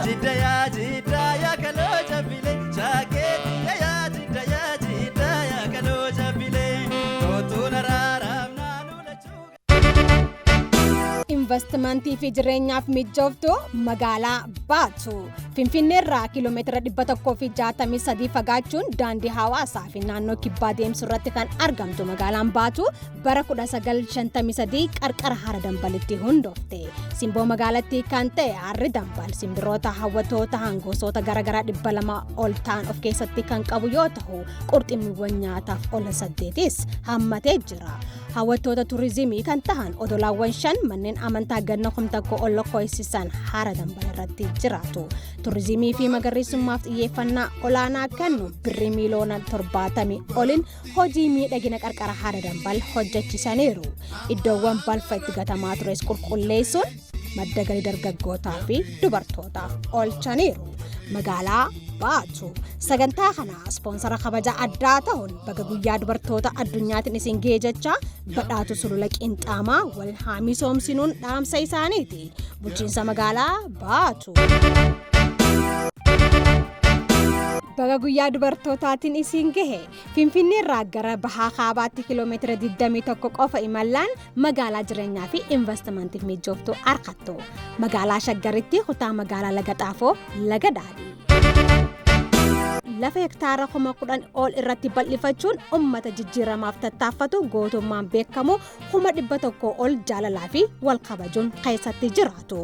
Jidda yaa jidda yaa kaloo jabbilee shaakeetti yaa jidda yaa jidda yaa kaloo jabbilee kootuun araaraam naannoo lachuu. Investimentii fi jireenyaaf mijooftu magaalaa Baatu. Finfinneerraa kiiloomeetira 163 fagaachuun daandii hawaasaa fi naannoo kibbaa deemsu irratti kan argamtu magaalaan Baatu bara 1953 qarqara hara dambalitti hundoofte. Simboo magaalattii kan ta'e harri dambal simbirroota hawwatoo ta'an gosoota garaagaraa 200 ol ta'an of keessatti kan qabu yoo ta'u, qurxummiiwwan nyaataaf oolan saddeetis hammatee jira. Hawwattoota turizimii kan tahan odolaawwan 5 manneen amantaa ganna 1000 ol lakkoofsisan hara dambal irratti jiraatu. Turizimii fi magariisummaaf xiyyeeffannaa olaanaa kennu birrii miiliyoona 70 oliin hojii miidhagina qarqara hara dambal hojjechisaniiru. Iddoowwan balfa itti gatamaa tures qulqulleessuun madda galii dargaggootaa fi dubartootaaf oolchaniiru. Magaalaa Baatu. Sagantaa kana ispoonsara kabaja addaa ta'uun baga guyyaa dubartoota addunyaatiin isin ga'e jecha badhaatu sulula qinxaamaa wal haa misoomsinuun dhaamsa isaaniiti. Bulchiinsa magaalaa Baatu. Baga guyyaa dubartootaatiin isin gahe. Finfinneerraa gara bahaa kaabaatti kiiloomeetira 21 qofa imallaan magaalaa jireenyaa fi investimantiif mijooftuu argattu. Magaalaa Shaggaritti kutaa magaalaa Laga Xaafoo Laga Daadhii. Lafa hektaara 10,000 ol irratti bal'ifachuun uummata jijjiiramaaf tattaaffatu gootummaan beekamu 100,000 ol jaalalaa fi wal kabajuun keessatti jiraatu.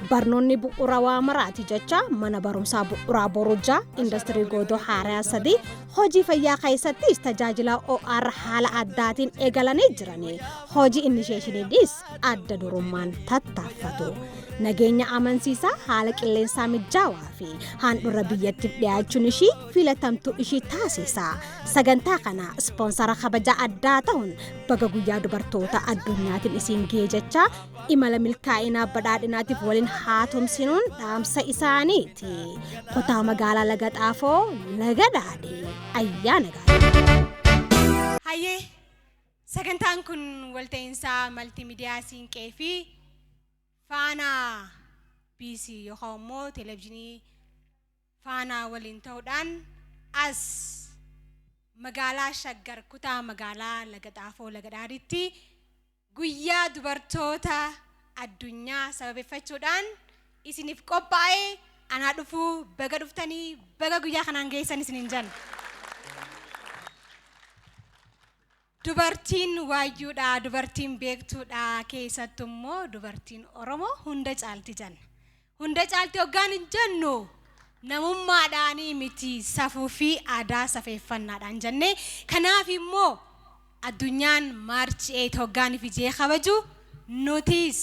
Barnoonni bu'uura waa maraati jecha mana barumsaa bu'uuraa Borujaa industirii godoo haaraa 3 hojii fayyaa keessattis tajaajila OR haala addaatiin eegalanii jirani. Hojii inisheeshiniidhis adda durummaan tattaaffatu. Nageenya amansiisaa haala qilleensaa mijaawaa fi handhuura biyyattiif dhiyaachuun ishii filatamtuu ishii taasisa. Sagantaa kana ispoonsara kabaja addaa ta'uun baga guyyaa dubartoota addunyaatiin isin ga'e jecha imala milkaa'inaa badhaadhinaatiif waliin haa tumsinuun dhaamsa isaaniiti. Kutaa magaalaa Laga Xaafoo Laga Daadhii ayyaana gaarii. Hayyee, sagantaan kun walta'iinsaa maltiimiidiyaa Siinqee fi Faanaa BC yookaan immoo televezyiinii Faanaa waliin ta'uudhaan as magaalaa Shaggar kutaa magaalaa Laga Xaafoo Laga Daadhiitti guyyaa dubartoota addunyaa sababeeffachuudhaan isiniif qophaa'ee anaa dhufuu baga dhuftanii baga guyyaa kanaan geessan isiniin jenna. Dubartiin waayyuudha, dubartiin beektuudha, keessattuu immoo dubartiin Oromoo hunda caalti jenna. Hunda caalti hoggaan hin jennu namummaadhaanii miti, safuu fi aadaa safeeffannaadhaan jennee, kanaaf immoo addunyaan Maarchi 8 hoggaan fi jee kabaju nutis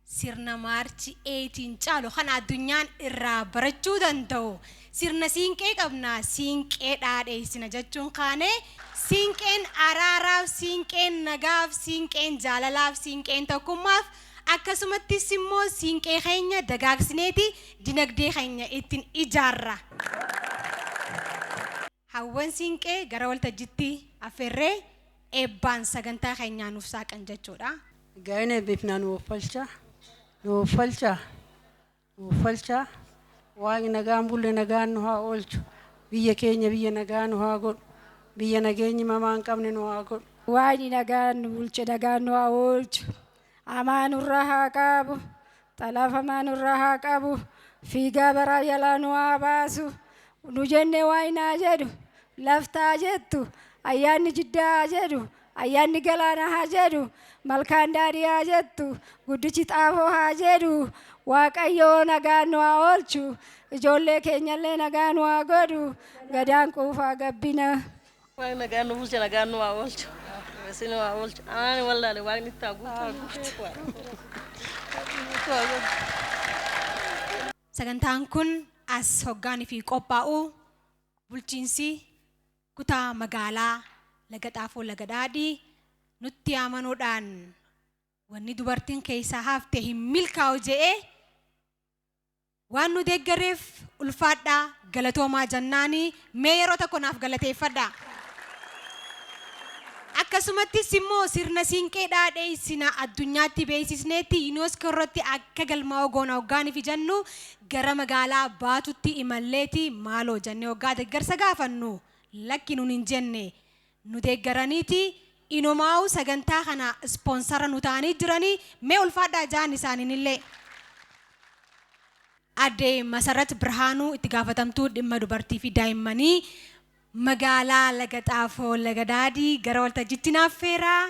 sirna Maarchi 8 caalu kan addunyaan irraa barachuu danda'u sirna siinqee qabna, siinqee dhaadheessina jechuun kaane siinqeen araaraaf, siinqeen nagaaf, siinqeen jaalalaaf, siinqeen tokkummaaf, akkasumattis immoo siinqee keenya dagaagsineeti dinagdee keenya ittiin ijaarra. Hawwan siinqee gara waltajjiitti affeerree eebbaan sagantaa keenyaa nuuf saaqan jechuudha. Gaa'ina eebbifnaa nu uffalcha, nu uffalcha, nu uffalcha. Waaqni nagaan bulle nagaan nu haa oolchu. Biyya keenya biyya nagaa nu haa godhu. Biyya nageenyi mamaa hin qabne nu haa godhu. Waaqni nagaan nu bulche nagaan nu haa oolchu. Hamaa nurraa haa qabu. Xalaaf hamaa nurraa haa qabu. Fiigaa baraa jalaa nu haa baasu. Nu jennee waaqni haa jedhu. Laftaa jettu. Ayyaanni jiddaa haa jedhu. Ayyaanni galaanaa haa jedhu. Malkaan daadhii haa jettu. Guddichi xaafoo haa jedhu. Waaqayyoo nagaan nu haa oolchu. Ijoollee keenyallee nagaa nu haa godhu. Gadaan quufaa gabbina. Waaqni nagaan nu bulche nagaan nu haa oolchu. Isin nu haa oolchu. Anaan wallaale waaqni itti haa guutu. Sagantaan kun as hoggaanii fi qophaa'u bulchiinsi kutaa magaalaa Laga Xaafoo Laga Daadhii nutti amanuudhaan wanni dubartiin keessaa hafte hin milkaa'u je'ee waan nu deeggareef ulfaadhaa galatoomaa jennaanii mee yeroo tokko naaf galateeffadhaa. Akkasumattis immoo sirna siinqee dhaadheessina addunyaatti beeksisneetti UNESCO irratti akka galmaa'u goona hoggaaniif jennu gara magaalaa Baatutti imalleeti maaloo jennee hoggaa deeggarsa gaafannu lakki nuun hin jenne nu deeggaraniiti inumaa'u sagantaa kana ispoonsara nu ta'anii jiranii mee ulfaadhaa ja'an isaaniinillee. Aadde Masarat Birhaanuu itti gaafatamtuu dhimma dubartii fi daa'immanii magaalaa Laga Xaafoo Laga Daadii gara waltajjiitti naaf feeraa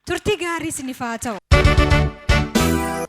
turtii gaarii isiniif haa ta'u.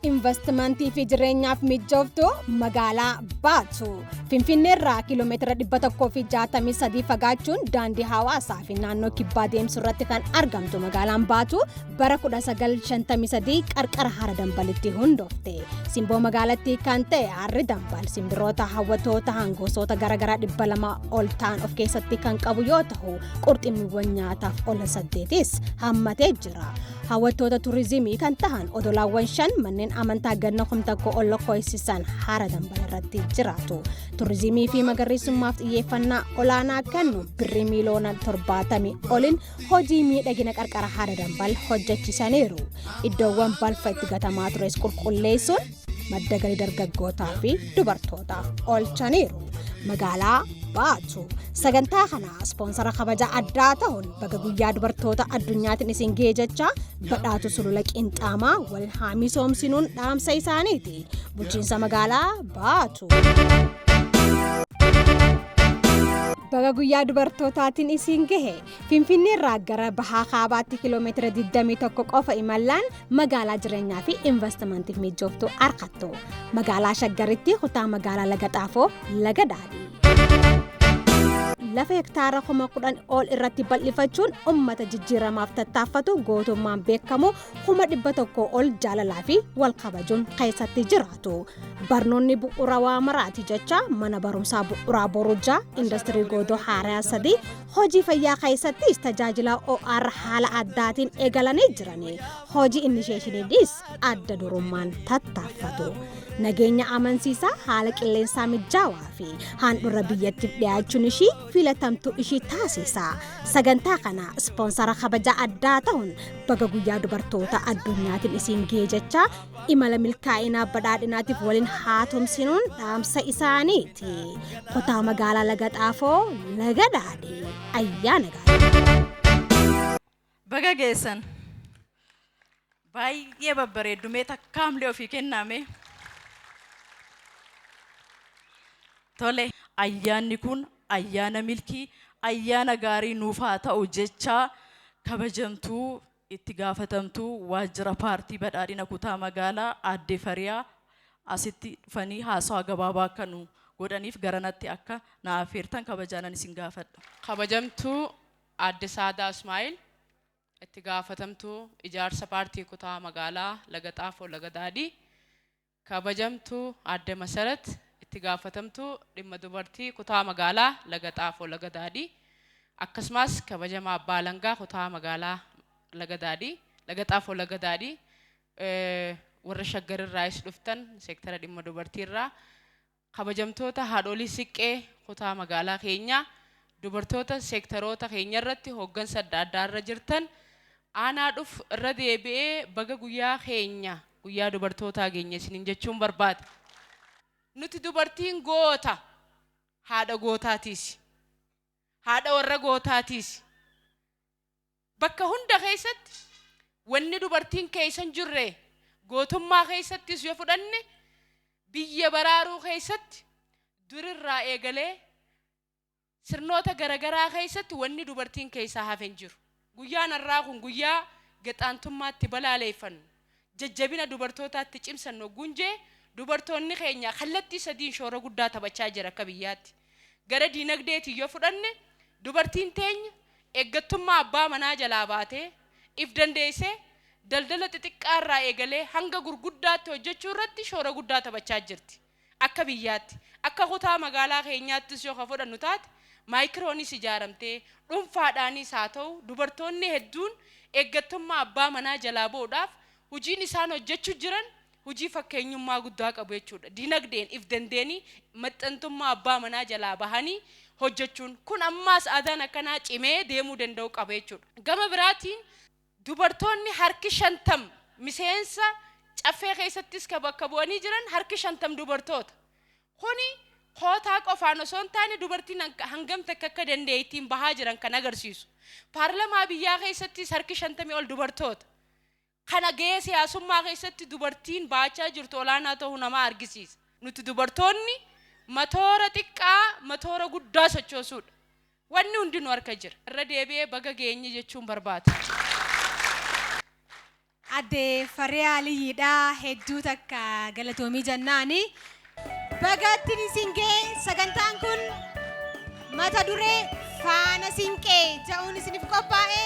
Investimentii fi jireenyaaf mijooftuu magaalaa Baatu. Finfinneerraa kiiloomeetira 163 fagaachuun daandii hawaasaa fi naannoo kibbaa deemsu irratti kan argamtu magaalaan Baatu bara 1953 qarqara hara Dambalitti hundoofte. Simboo magaalattii kan ta'e harri Dambal simbirroota hawwatoo ta'an gosoota garaagaraa 200 ol ta'an of keessatti kan qabu yoo ta'u, qurxummiiwwan nyaataaf oolan saddeetis hammatee jira. Hawwattoota turizimii kan ta'an odolaawwan shan manneen amantaa ganna 1000 ol lakkoofsisan hara Dambal irratti jiraatu. Turizimii fi magariisummaaf xiyyeeffannaa olaanaa kennu birrii miiliyoona 70 oliin hojii miidhagina qarqara hara Dambal hojjechiisaniiru. Iddoowwan balfa itti gatamaa tures qulqulleessuun madda galii dargaggootaa fi dubartootaaf oolchaniiru. Magaalaa Baatu. Sagantaa kana ispoonsara kabaja addaa ta'uun baga guyyaa dubartoota addunyaatiin isin ga'e jecha badhaatu sulula qinxaamaa wal haa misoomsinuun dhaamsa isaaniiti. Bulchiinsa magaalaa Baatu. Baga guyyaa dubartootaatiin isin gahe. Finfinneerraa gara bahaa kaabaatti kiiloomeetira 21 qofa imallaan magaalaa jireenyaa fi investimantiif mijooftuu argattu. Magaalaa Shaggaritti kutaa magaalaa Laga Xaafoo Laga Daadhii. Lafa hektaara 10,000 ol irratti bal'ifachuun uummata jijjiiramaaf tattaaffatu gootummaan beekamu 100,000 ol jaalalaa fi wal kabajuun keessatti jiraatu. Barnoonni bu'uura waa maraati jecha mana barumsaa bu'uuraa Borujaa, industirii godoo haaraa sadii, hojii fayyaa keessattis tajaajila OR haala addaatiin eegalanii jirani. Hojii inisheeshiniidhis adda durummaan tattaaffatu. Nageenya amansiisaa, haala qilleensaa mijaawaa fi handhuura biyyattiif dhiyaachuun ishii filatamtuu ishii taasisa. Sagantaa kana ispoonsara kabaja addaa ta'uun baga guyyaa dubartoota addunyaatiin isin ga'e jecha imala milkaa'inaa badhaadhinaatiif waliin haa tumsinuun dhaamsa isaaniiti. Kutaa magaalaa Laga Xaafoo Laga Daadhii ayyaana gaarii. Baga geessan. Baay'ee babbareeddumee takkaamlee ofii kenname. Tole, ayyaanni kun ayyaana milkii, ayyaana gaarii nuuf haa ta'u jecha kabajamtuu itti gaafatamtuu waajjira paartii badhaadhina kutaa magaalaa aadde Fariyaa asitti dhufanii haasawaa gabaabaa akka nu godhaniif garanatti akka na affeertan kabajaanan isin gaafadha. Kabajamtuu aadde Saadaa Ismaa'il, itti gaafatamtuu ijaarsa paartii kutaa magaalaa Laga Xaafoo Laga Daadhii, kabajamtuu aadde Masarat, itti gaafatamtuu dhimma dubartii kutaa magaalaa Laga Xaafoo Laga Daadhii, akkasumas kabajamaa abbaa alangaa kutaa magaalaa Laga Daadhii, Laga Xaafoo Laga Daadhii, warra Shaggarirraayis dhuftan seektara dhimma dubartiirraa, kabajamtoota haadholii siqqee kutaa magaalaa keenyaa, dubartoota seektaroota keenya irratti hooggansa adda addaa irra jirtan, aanaa dhufu irra deebi'ee baga guyyaa keenya guyyaa dubartootaa geenye isiniin jechuun barbaada. Nuti dubartiin goota, haadha gootaatiis, haadha warra gootaatiis. Bakka hunda keessatti wanni dubartiin keessa hin jirre gootummaa keessattis yoo fudhanne biyya baraaruu keessatti durirraa eegalee sirnoota garaagaraa keessatti wanni dubartiin keessaa hafe hin jiru. Guyyaan har'aa kun guyyaa gaxaantummaatti balaaleeffannu, jajjabina dubartootaatti cimsannu gunjee dubartoonni keenya kallattii sadiin shoora guddaa taphachaa jira akka biyyaatti. Gara diinagdeetiin yoo fudhanne dubartiin teenya eeggattummaa abbaa manaa jalaa baatee if dandeessee daldala xixiqqaarraa eegalee hanga gurguddaatti hojjechuu irratti shoora guddaa taphachaa jirti. Akka biyyaatti, akka kutaa magaalaa keenyaattis yoo ka fudhannu taate maayikiroonis ijaaramtee dhuunfaadhaanis haa ta'u dubartoonni hedduun eeggattummaa abbaa manaa jalaa ba'uudhaaf hojiin isaan hojjechuu jiran hojii fakkeenyummaa guddaa qabu jechuudha. Dinagdeen if dandeenii maxxantummaa abbaa manaa jalaa bahanii hojjechuun kun ammaas aadaan akkanaa cimee deemuu danda'u qaba jechuudha. Gama biraatiin dubartoonni harki 50 miseensa caffee keessattis ka bakka bu'anii jiran harki 50 dubartoota. Kuni kootaa qofaan osoo hin taane dubartiin hangam takka akka dandeettiin bahaa jiran kan agarsiisu. Paarlamaa biyyaa keessattis harki 50 ol dubartoota. Kana gahee siyaasummaa keessatti dubartiin baachaa jirtu olaanaa ta'uu nama argisiisa. Nuti dubartoonni matoora xiqqaa matoora guddaa sochoosuudha. Wanni hundinuu harka jira. Irra deebi'ee baga geenye jechuun barbaada. Addee Faree Aliyyiidha hedduu takka galatoomii jennaani. Baga ittiin isin ga'e sagantaan kun mata duree faana siinqee jedhuun isiniif qophaa'e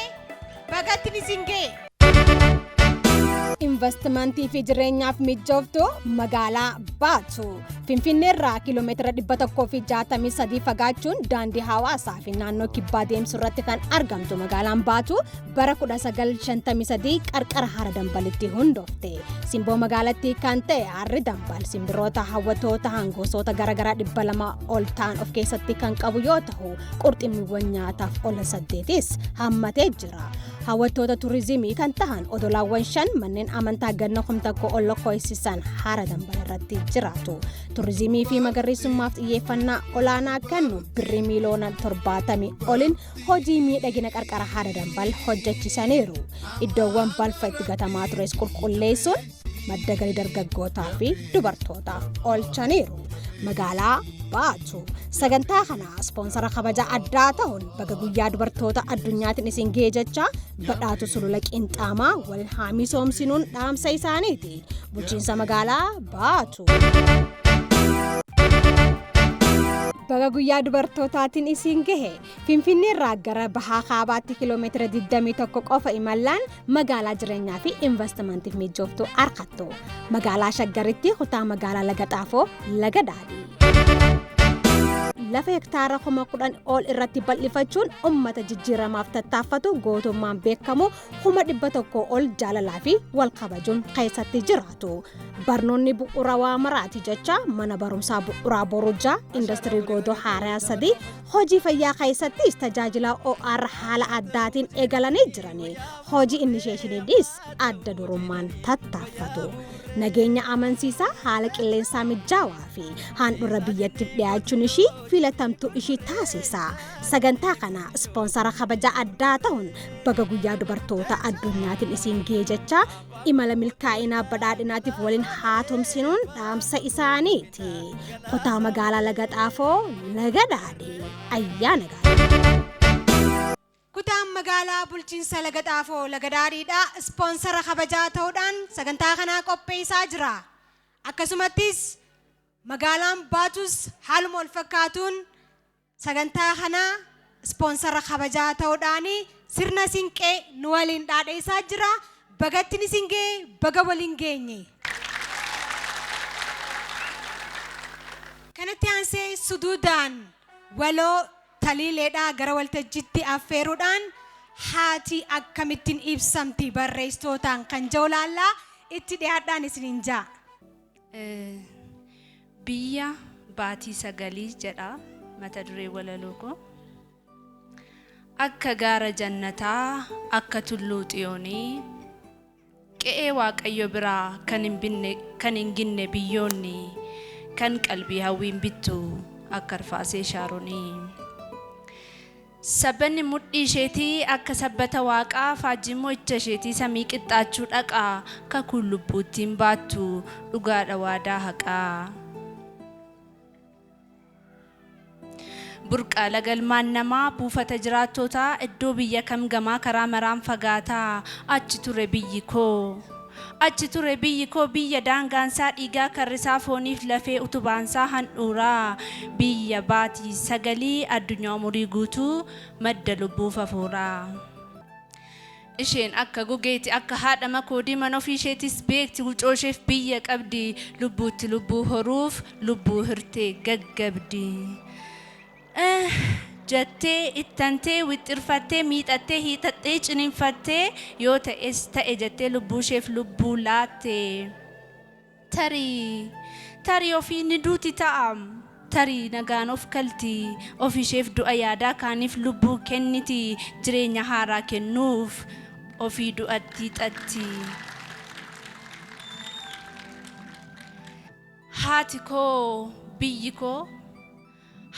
baga ittiin isin ga'e. Investimentii fi jireenyaaf mijooftuu magaalaa Baatu. Finfinneerraa kiiloomeetira 163 fagaachuun daandii hawaasaa fi naannoo kibbaa deemsu irratti kan argamtu magaalaan Baatu bara 1953 qarqara hara dambalitti hundoofte. Simboo magaalattii kan ta'e harri dambal simbirroota hawwatoo ta'an gosoota garaagaraa 200 ol ta'an of keessatti kan qabu yoo ta'u, qurxummiiwwan nyaataaf oolan saddeetis hammatee jira. Hawwattoota turizimii kan ta'an odolaawwan shan manneen amantaa ganna 1000 ol lakkoofsisan hara dambal irratti jiraatu. Turizimii fi magariisummaaf xiyyeeffannaa olaanaa kennu birrii miiliyoona 70 oliin hojii miidhagina qarqara hara dambal hojjechisaniiru. Iddoowwan balfa itti gatamaa tures qulqulleessuun madda galii dargaggootaa fi dubartootaaf oolchaniiru. Magaalaa Baatu. Sagantaa kana ispoonsara kabaja addaa ta'uun baga guyyaa dubartoota addunyaatiin isin ga'e jecha badhaatu sulula qinxaamaa wal haa misoomsinuun dhaamsa isaaniiti. Bulchiinsa magaalaa Baatu. Baga guyyaa dubartootaatiin isin gahe. Finfinneerraa gara bahaa kaabaatti kiiloomeetira 21 qofa imallaan magaalaa jireenyaa fi investimentiif mijooftuu argattu. Magaalaa Shaggaritti kutaa magaalaa Laga Xaafoo Laga Daadhii. Lafa hektaara 10,000 ol irratti bal'ifachuun uummata jijjiiramaaf tattaaffatu gootummaan beekamu 100,000 ol jaalalaa fi wal kabajuun keessatti jiraatu. Barnoonni bu'uura waa maraati jecha mana barumsaa bu'uuraa Borujaa industirii godoo haaraa sadii hojii fayyaa keessattis tajaajila OR haala addaatiin eegalanii jirani. Hojii inisheeshiniidhis adda durummaan tattaaffatu. Nageenya amansiisaa haala qilleensaa mijaawaa fi handhuura biyyattiif dhiyaachuun ishii filatamtuu ishii taasisa. Sagantaa kana ispoonsara kabaja addaa ta'uun baga guyyaa dubartoota addunyaatiin isin ga'e jecha imala milkaa'inaa badhaadhinaatiif waliin haa tumsinuun dhaamsa isaaniiti. Kutaa magaalaa Laga Xaafoo Laga Daadhii ayyaana gaarii. Kutaan magaalaa bulchiinsa Laga Xaafoo Laga Daadhiidha ispoonsara kabajaa ta'uudhaan sagantaa kanaa qopheessaa jira. Akkasumattis magaalaan Baatus haaluma wal fakkaatuun sagantaa kanaa ispoonsara kabajaa ta'uudhaan sirna siinqee nu waliin dhaadheessaa jira. Bagattiin isin ga'e baga waliin geenye. Kanatti aansee suduudaan waloo taliileedhaa gara waltajjiitti affeeruudhaan haati akkamittiin ibsamti barreessitootaan kan jiru laallaa itti dhiyaadhaan isiniin ja'a. Biyya baatii sagalii jedha mata duree walaloo koo. Akka gaara jannataa akka tulluu xiyoonii qe'ee waaqayyo biraa kan hin binne kan hin ginne biyyoonni kan qalbii hawwiin bittu akka arfaasee shaaronii. Sabbanni mudhii isheetii akka sabbata waaqaa faajjii mo'icha isheetii samii qixxaachuu dhaqaa kakuun lubbuuttiin baattu dhugaadha waadaa haqaa. Burqaa lagalmaan namaa buufata jiraattootaa iddoo biyya kam gamaa karaa maraan fagaataa achi ture biyyi koo. Achi ture biyyi koo biyya daangaansaa dhiigaa karrisaa fooniif lafee utubaansaa handhuuraa biyya baatii sagalii addunyaa umurii guutuu madda lubbuuf hafuuraa. Isheen akka gugeeti akka haadha makoodii mana ofii isheetis beekti wucoo isheef biyya qabdi lubbuutti lubbuu horuuf lubbuu hirtee gaggabdi. Jettee ittantee wixxirfattee miixattee hiixattee ciniinfattee yoo ta'es ta'e jettee lubbuu isheef lubbuu laatte. Tarii tarii ofii ni duuti ta'a. Tarii nagaan of kalti, of isheef du'a yaadaa kaaniif lubbuu kenniti, jireenya haaraa kennuuf ofii du'atti xatti. Haati koo biyyi koo,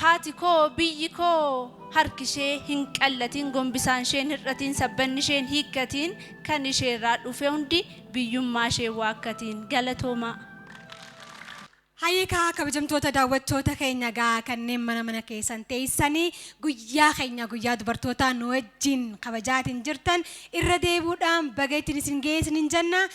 haati koo biyyi koo, harki ishee hin qallatiin, gombisaan isheen hir'atiin, sabbanni isheen hiikkatiin, kan isheerraa dhufe hundi biyyummaa ishee waakkatiin. Galatoomaa. Hayyikaa kabajamtoota daawwattoota keenya gaa kanneen mana mana keessan teessanii guyyaa keenya guyyaa dubartootaa nu wajjin kabajaatiin jirtan irra deebuudhaan baga ittiin isin geessin hin jenna.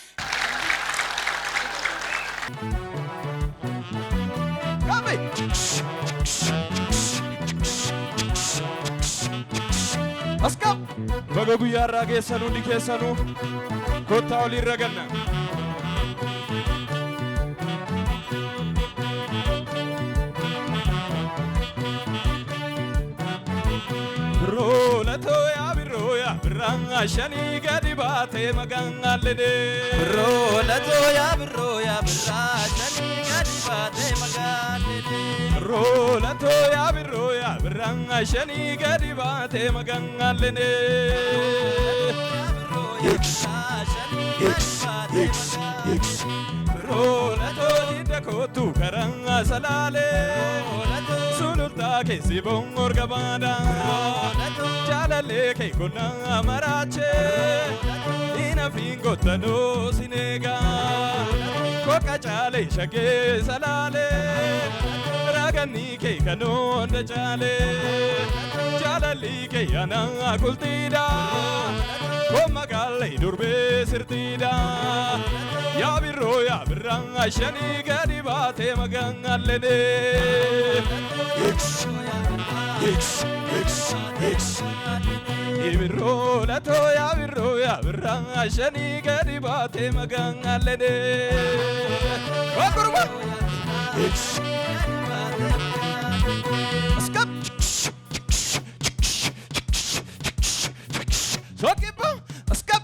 Askap! Baga guyyaa irraa geessanuu hundi keessanuu kottaa oliirra ganna. Birroo latoo yaa birroo yaa birraan shanii gadi baatee magaan ledee. Birroo latoo yaa birroo yaa birraa shanii gadi baatee magaan ledee. Birroo latoo yaa birroo yaa birraan shanii gadi baatee magaan ledee. Birroo latoo hidda kootu karaa salaalee. Sulultaa keessi boongoor gabaadha. Jaalallee kee kunnaa maraachee. Inafiin gottanoo sineegaa. Koka caalee shagee salaalee. Raganni kee kanoo hunda caalee. Jaalalli kee anaa qulxiidha. Kommagaalee durbee sirtiidha. Yaa birroo yaa birraa shanii gadi baatee magaan allenee. Ibirroo latoo yaa birroo yaa birraa shanii gadi baatee magaan allenee. Wakurba! Askap! Sokipa! Askap!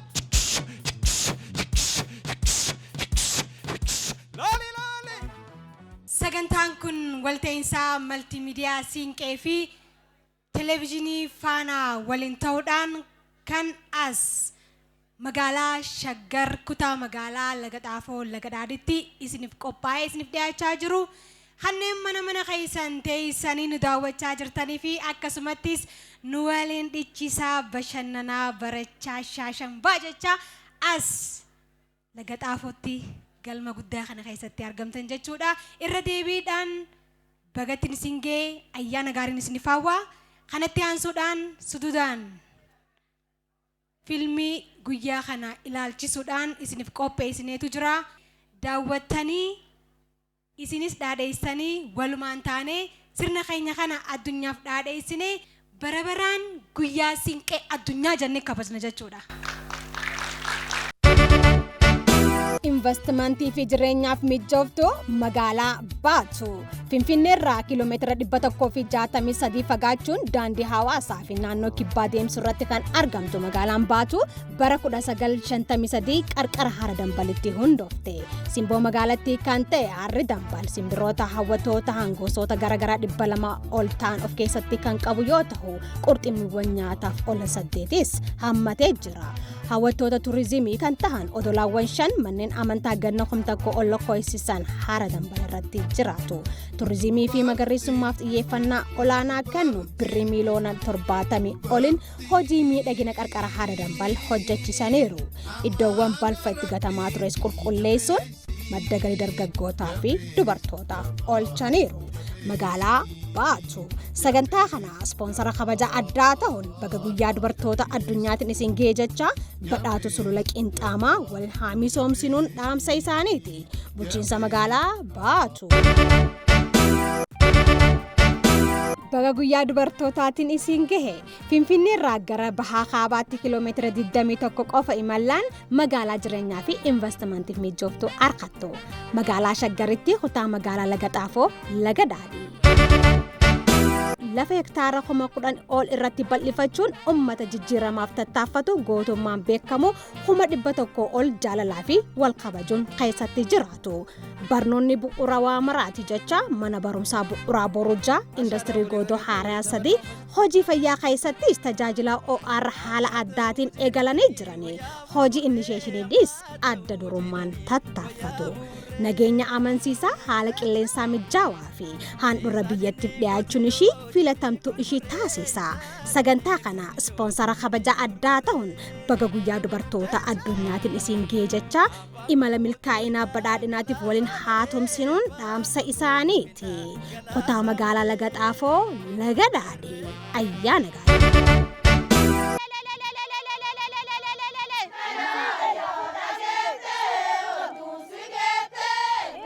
Laali laali! Sagantaan kun walta'iinsaa maltiimiidiyaa Siinqee fi Televezyiinii Faanaa waliin ta'uudhaan kan as magaalaa Shaggar kutaa magaalaa Laga Xaafoo Laga Daadhiitti isiniif qophaa'ee isiniif dhiyaachaa jiru. Kanneen mana mana keessan teessanii nu daawwachaa jirtanii fi akkasumattis nu waliin dhichisaa bashannanaa barachaa shaashanbaa jechaa as Laga Xaafootti galma guddaa kana keessatti argamtan jechuudha. Irra deebiidhaan bagattiin isin ga'e ayyaana gaariin isiniif hawwa. Kanatti aansuudhaan sududaan fiilmii guyyaa kana ilaalchisuudhaan isiniif qopheessineetu jira. Daawwattanii isinis dhaadheessanii walumaan taanee sirna keenya kana addunyaaf dhaadheessinee bara baraan guyyaa siinqee addunyaa jennee kabajna jechuudha. Investimentii fi jireenyaaf mijooftuu magaalaa Baatu. Finfinneerraa kiiloomeetira 163 fagaachuun daandii hawaasaa fi naannoo kibbaa deemsu irratti kan argamtu magaalaan Baatu bara 1953 qarqara hara dambalitti hundoofte. Simboo magaalattii kan ta'e harri dambal simbirroota hawwatoo ta'an gosoota garaagaraa 200 ol ta'an of keessatti kan qabu yoo ta'u qurxummiiwwan nyaataaf oolan saddeetis hammatee jira. Hawwattoota turizimii kan ta'an odolaawwan shan manneen amantaa ganna 1000 ol lakkoofsisan hara dambal irratti jiraatu. Turizimii fi magariisummaaf xiyyeeffannaa olaanaa kennu birrii miiliyoona 70 oliin hojii miidhagina qarqara hara dambal hojjechisaniiru. Iddoowwan balfa itti gatamaa tures qulqulleessuun madda galii dargaggootaa fi dubartootaaf oolchaniiru. Magaalaa Baatu. Sagantaa kana ispoonsara kabaja addaa ta'uun baga guyyaa dubartoota addunyaatiin isin ga'e jecha badhaatu sulula qinxaamaa wal haa misoomsinuun dhaamsa isaaniiti. Bulchiinsa magaalaa Baatu. Baga guyyaa dubartootaatiin isin gahe. Finfinneerraa gara bahaa kaabaatti kiiloomeetira 21 qofa imallaan magaalaa jireenyaa fi investimantiif mijooftuu argattu. Magaalaa Shaggaritti kutaa magaalaa Laga Xaafoo Laga Daadhii. lafa hektaara 10,000 ol irratti bal'ifachuun uummata jijjiiramaaf tattaaffatu gootummaan beekamu 100,000 ol jaalalaa fi wal kabajuun keessatti jiraatu. Barnoonni bu'uura waa maraati jecha mana barumsaa bu'uuraa Borujaa industirii godoo haaraa 3 hojii fayyaa keessattis tajaajila OR haala addaatiin eegalanii jirani. Hojii inisheeshiniidhis adda durummaan tattaaffatu. Nageenya amansiisaa haala qilleensaa mijaawaa fi handhuura biyyattiif dhiyaachuun ishii filatamtuu ishii taasisa. Sagantaa kana ispoonsara kabajaa addaa ta'uun baga guyyaa dubartoota addunyaatiin isiin gahee jecha imala milkaa'inaa badhaadhinaatiif waliin haa tumsinuun dhaamsa isaaniiti. Kutaa magaalaa Laga Xaafoo Laga Daadhii ayyaana gaarii.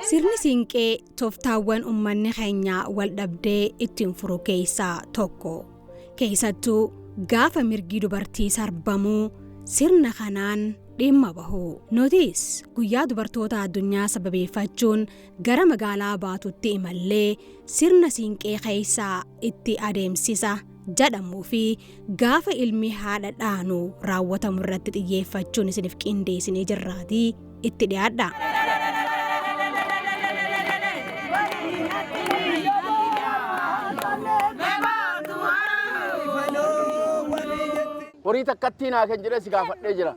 Sirni siinqee tooftaawwan uummanni keenya wal dhabdee ittiin furu keessaa tokko. Keessattuu gaafa mirgi dubartii sarbamuu sirna kanaan dhimma bahu. Nutis guyyaa dubartoota addunyaa sababeeffachuun gara magaalaa Baatuutti imallee sirna siinqee keessaa itti adeemsisa jedhamuu fi gaafa ilmi haadha dhaanu raawwatamu irratti xiyyeeffachuun isiniif qindeessinee jirraatii itti dhiyaadha. Horii takkattii naa kenni jedhee si gaafadhee jira.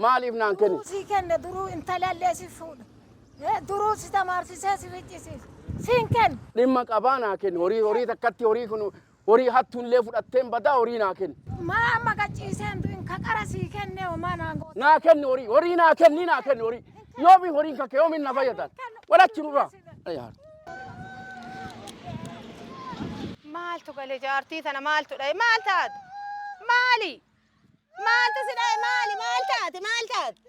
Maaliif naan kenni? Sii kenne duruu intalallee si fuudha. Duruu si tamaarsisee si ficcisiisa. Siin kennu. Dhimma qabaa naa kenni. Horii horii takkatti horii kun horii hattuunillee fudhatteen badaa horii naa kenni. Maa amma qaccisiiseen du'in ka qara sii kenne homaa naan goota. Naa kenni horii horii naa kenni naa kenni horii. Yoomi horiin kakke yoomi na fayyadan. Walachi nurraa. Maaltu galee jaartii tana maaltu dhaye maal taate? Maali? Maaltu si dhaye maali? Maal taate? Maal taate?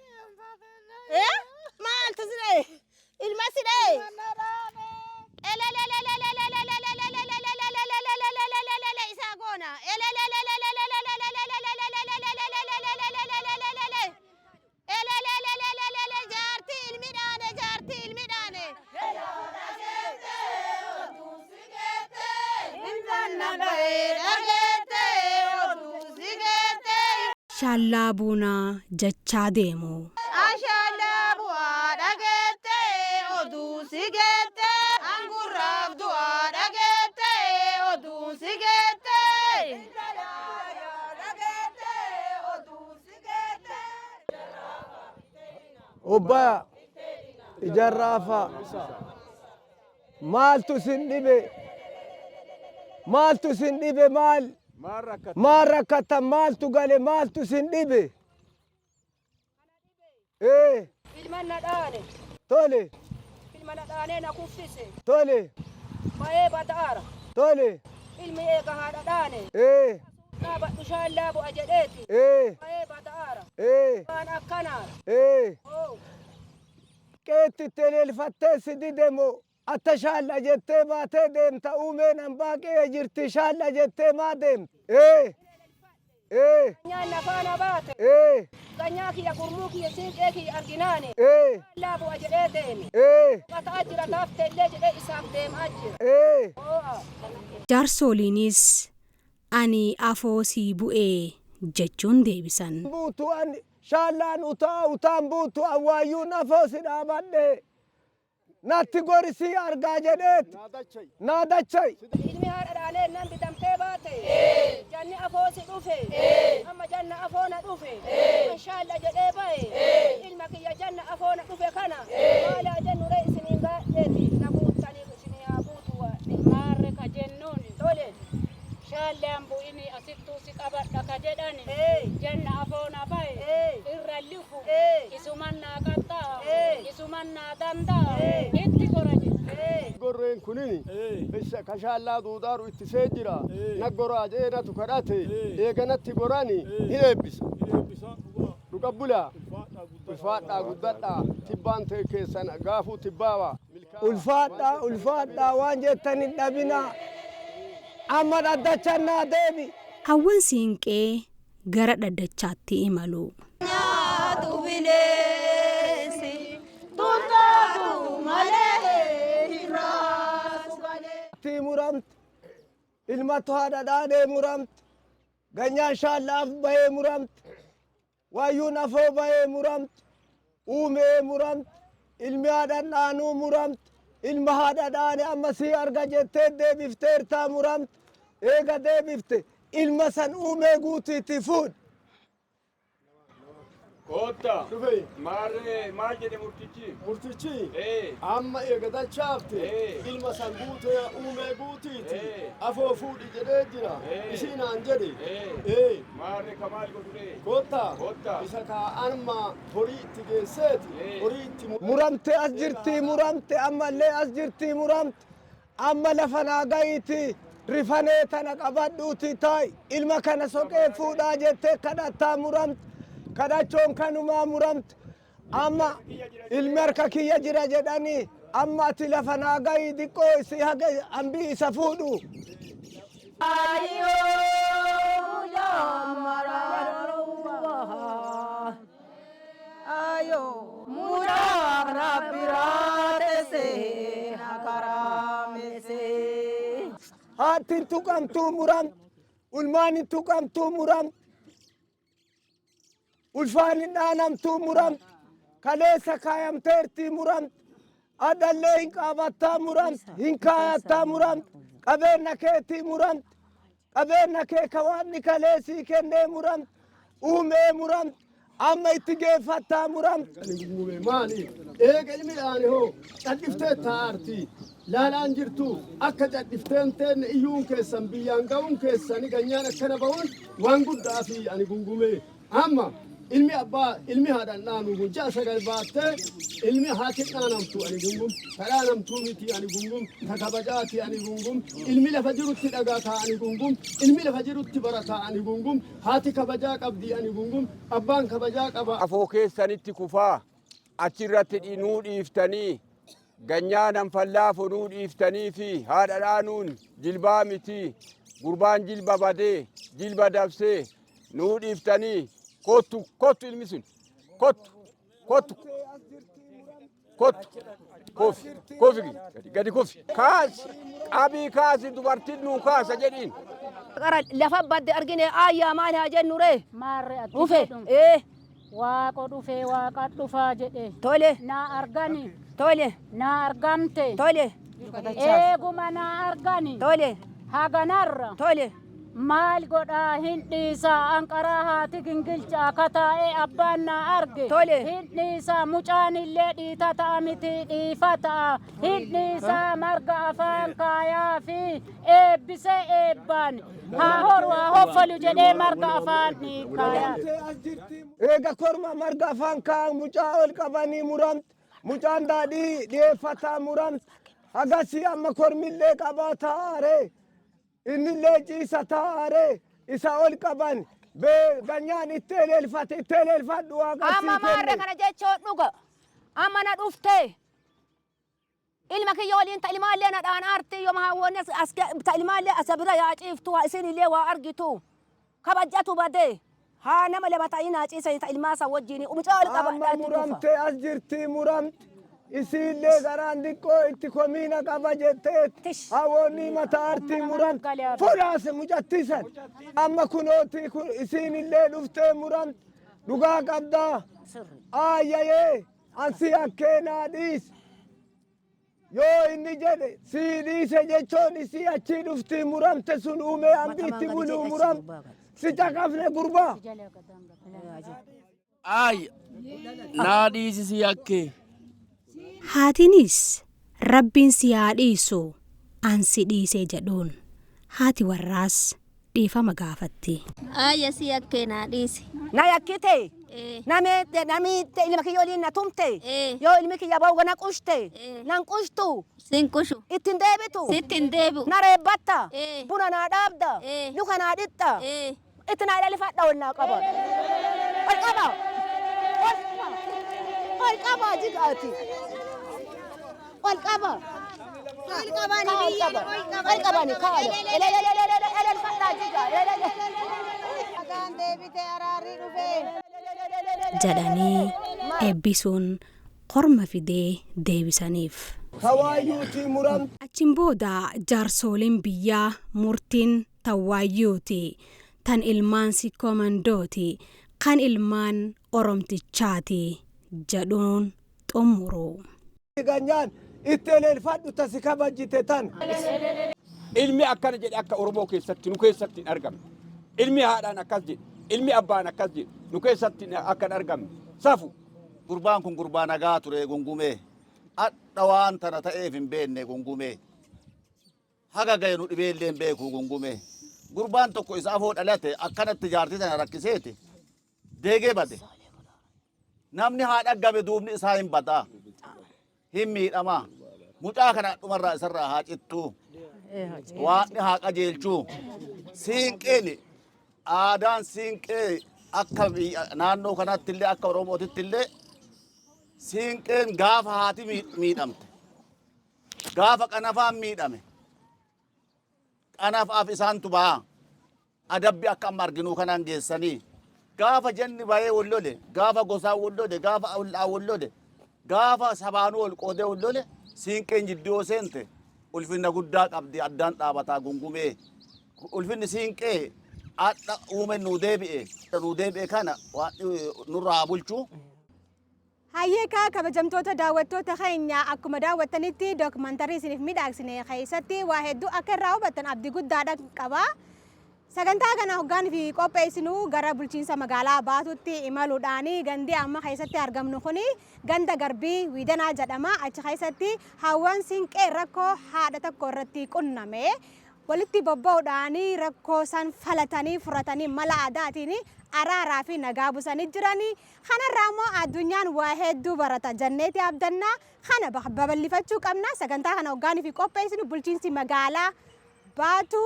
Maaltu si dhaye? Ilma si dhaye? Isaa goona. Jaartii ilmi dhaane jaartii ilmi dhaane. Shaallaa buunaa jechaa deemu. Ashaallaa bu'aa dhageettee oduu si geettee angurraaf du'aa dhageettee oduu si geettee. Obbaa ijarraafaa maaltu sin dhibe? Maaltu sin dhibe maal? Maal rakkatan maaltu gale maaltu sin dhibe? Ilma na dhaane. Tole. Ilma na dhaanee na kuffise. Tole. Ba'ee bada'aara. Tole. Ilmi eega haadha dhaane. Dhaabadhu shaallaa bu'a jedheeti. Ba'ee bada'aara. Waan akkanaara. Qeetti teleelfattee si dide moo atta shaalla jettee baatee deemta uumeen hambaa qe'ee jirti shaalla jettee maa deemta? Ganyaan nafaana baate. Ganyaa kiyya gurmuu kiyya siinqee kiyya arginaani. Shaallaa bu'a jedhee deeme. Qataa jira taaftee illee jedhee isaaf deemaa jira. Jaarsoliinis ani afoo sii bu'ee jechuun deebisan. Buutu ani shaallaan utaa utaan buutu awwaayyuun afoo si dhaabadhe. Natti gorisii argaa jedheet. Naa dachai. Ilmi haadha dhaanee nan bitamtee baate. Janni afoo si dhufe. Amma janna afoo na dhufe. Shaalla jedhee ba'e. Ilma kiyya janna afoo na dhufe kana. Maala jennu ree isiniin gaadheeti. Na guuttanii isinii haa guutu waadhe. Maarre ka jennuun. Tole. Shaallaan bu'ini asittuu si qabadha ka jedhani. Janna afoo na ba'e. Irra lifu. Isuman naa qaxxaa'a. Isuman naa danda'a. Itti gora jedhe. Gorreen kunin ka shaallaa duudaaru ittisee jira. Na goraa jedhee natu kadhate. Eeganatti gorani hin eebbisa. Dhuga bulaa. Ulfaadhaa guddadhaa. Tibbaan ta'e keessan gaafuu tibbaawa. Ulfaadhaa ulfaadhaa waan jettan hin dhabinaa. Amma dhaddachannaa deebi. Hawwan siinqee gara dhaddachaatti imalu. Nyaatu bineensi tuntaatu malee hin raasu malee. Itti muramte. Ilmatu haadha dhaanee muramte. Ganyaan shaallaaf bahee muramte. Waayyuun afoo bahee muramte. Uumee muramte. Ilmi haadha dhaanuu muramte. Ilma haadha dhaane amma sii arga jettee deebifteertaa muramte. Eega deebifte ilma san uumee guutiitti fuudh. Kootta. Dhufe. Maarree maal jedhe murtichi? Murtichi amma eega dachaafte ilma san guutee uumee guutiiti afoo fuudhi jedhee jira isiinaan jedhe. Maarree ka maal godhure? Kootta. Kootta. Isa kaa anma horii itti geesseeti horii itti Muramte as jirti muramte, ammallee as jirti muramte. Amma lafa naa gahiiti, rifanee tana qabadhuuti taa'i, ilma kana soqee fuudhaa jettee kadhattaa muramte. Kadhachoon kanumaa muramte. Amma ilmi harka kiyya jira jedhanii, amma ati lafa naa gahii xiqqoo isi haga hambii isa fuudhu. Ayo muraa rabbiraatese nakaraamese. Haati hin tuqamtuu muramte, ulmaan hin tuqamtuu muramte, ulfaan hin dhaanamtuu muramte, kaleessa kaayamteertii muramte, adallee hin qaabattaa muramte, hin kaayattaa muramte, qabeenya keetii muramte, qabeenya kee ka waaqni kaleessii kennee muramte, uumee muramte, amma itti geeffattaa muramte. Maali? Eega ilmi dhaane hoo cadhiftee taa'arti. Laalaan jirtu akka cadhifteen teenne iyyuun keessan biyyaan ga'uun keessani ganyaan akkana ba'uun waan guddaa fi ani gungumee. Amma ilmi abbaa ilmi haadhaan dhaanu kun ja'a sagal baattee ilmi haati dhaanamtu ani gungum, ta dhaanamtuu miti ani gungum, ta kabajaati ani gungum, ilmi lafa jirutti dhagaa ani gungum, ilmi lafa jirutti barataa ani gungum, haati kabajaa qabdi ani gungum, abbaan kabajaa qaba. Afoo keessanitti kufaa achirratti nuu dhiiftanii, ganyaa nan fallaafo nuu dhiiftanii fi haadha dhaanuun jilbaa miti, gurbaan jilba badee jilba dabsee nuu dhiiftanii. Kottu, kottu, ilmi sun kottu, kottu, kottu, kofi, kofi, gadi kofi, kaasi, qabii, kaasi, dubartiin nuu kaasa jedhiin. Qara lafa badde argine, ayyaa maal haa jennu ree? Maarre ati Dhufe. jedhu. Ee. Waaqo dhufee waaqa dhufaa jedhe. Tole. Na argani. Tole. Na argamte. Tole. Eeguma na argani. Tole. Haganarra. Tole. Maal godhaa? Hin dhiisaa anqaraa haati gingilcha akka taa'ee abbaan na arge. Tole. Hin dhiisaa, mucaan illee dhiita ta'a miti, dhiifa ta'a. Hin dhiisaa, marga afaan kaayaa fi eebbisee eebbaan haa horu haa hoffalu jedhee marga afaan kaayaa. Eega korma marga afaan kaa'an mucaa ol qabanii muramte, mucaan daadhii dhiyeeffataa muramte. Hagasii amma kormillee qabaa taa'aaree, innillee ciisa taa'aaree, isa ol qaban bee ganyaan itti eleelfate, itti eleelfadhu waaqa Amma sii maarre kenne. Kana jechuun dhuga. Amma na dhufte. Ilma kiyya waliin ta ilmaallee na dhaan aartii yooma hawwoonni as ta ilmaallee asa bira yaa ciiftu, haa isin illee waa argitu. Kabajjatu badee. Haa nama lama ta'ii naa ciisanii ta ilmaa san wajjin mucaa ol qaba. Amma muramte as jirti muramte. Isiillee garaan xiqqoo itti komiina qaba jetteet hawwoonni mata artii muramte fuudhaase mucattisan. Amma kunooti isiin illee dhuftee muramte, dhugaa qabdaa aayyayee ansi akkee naa dhiis yoo inni jedhe sii dhiise jechoon isii achii dhuftii muramte sun uumee hambi itti buluu muramte si caqafne gurbaa. Ay, naa dhiisi yakkee. Haatiinis rabbiin si haa dhiisu, an si dhiisee jedhuun. Haati warraas dhiifama gaafatti. Ayya, si yakkee, naa dhiisi. Na yakkite. Namiitte, namiitte, ilma kiyya waliin na tumte. Yoo ilmi kiyya ba'u na qushte. Nan qushtu. Sin qushu. Ittiin deebitu. Sitti hin deebi'u. Na reebbatta. Buna naa dhaabda. Luka naa dhixxa. Itti naa ilaalifadha, ol naa qaba. Ol qaba. Ol qaba. Ol qaba jigaati. Ol qaba. Ol qabani biyya ol qabani. Ol qabani kaala. Elelelelelelelfadhaa jiga. Nagaan deebite, araarri dhufee. Jedhanii eebbisuun Korma fidee deebisaniif. Hawaayyuutii muramte. Achiin booda jaarsooliin biyyaa murtiin tawaayyuuti. Tan ilmaan Sikkomandooti. Kan ilmaan Oromtichaati jedhuun xumuru. Ganyaan itti eleelfadhu tasi kabajjite tan. Ilmi akkana jedhe akka Oromoo keessatti nu keessatti hin argamne. Ilmi haadhaan akkas jedhe, ilmi abbaan akkas jedhe nu keessatti akka hin argamne. Safu. Gurbaan kun gurbaa nagaa ture gungumee. Adha waan tana ta'eef hin beekne gungumee. Haga gahe nu dhibeellee hin beeku gungumee. Gurbaan tokko isa afoo dhalate akkanatti jaartii tana rakkiseeti. Deegee bade. Namni haa dhaggame duubni isaa hin badaa. Hin miidhamaa. Mucaa kana dhumarraa isarraa haa cittuu. Waaqni haa qajeelchuu. Siinqeen aadaan siinqee akka naannoo kanatti illee akka Oromootitti illee siinqeen gaafa haati miidhamte, gaafa qanafaan miidhame, qanafaaf isaantu ba'a. Adabbi akka amma arginuu kanaan geessanii gaafa janni bahee wal lole, gaafa gosaan wal lole, gaafa ollaan wal lole, gaafa sabaanuu wal qoodee wal lole, siinqeen jidduu yoo seente ulfinna guddaa qabdi, addaan dhaabataa gungumee. Ulfinni siinqee adha uumen nuu deebi'e kana waan nurraa haa bulchu. Hayyee kabajamtoota daawwattoota keenya, akkuma daawwattanitti dookumantarii isiniif midhaagsine keessatti waa hedduu akka irraa hubattan abdii guddaadha qaba. Sagantaa kana hoggaan fi qopheessinu gara bulchiinsa magaalaa Baatutti imaluudhaan gandi amma keessatti argamnu kuni ganda Garbii Wiidanaa jedhama. Achi keessatti hawwan siinqee rakkoo haadha tokko irratti qunname walitti bobba'uudhaan rakkoo san falatanii furatanii mala aadaatiin araaraa fi nagaa buusanii jiranii. Kanarraa immoo addunyaan waa hedduu barata jenneeti abdannaa. Kana babal'ifachuu qabna. Sagantaa kana hoggaanii fi qopheessinu bulchiinsi magaalaa Baatu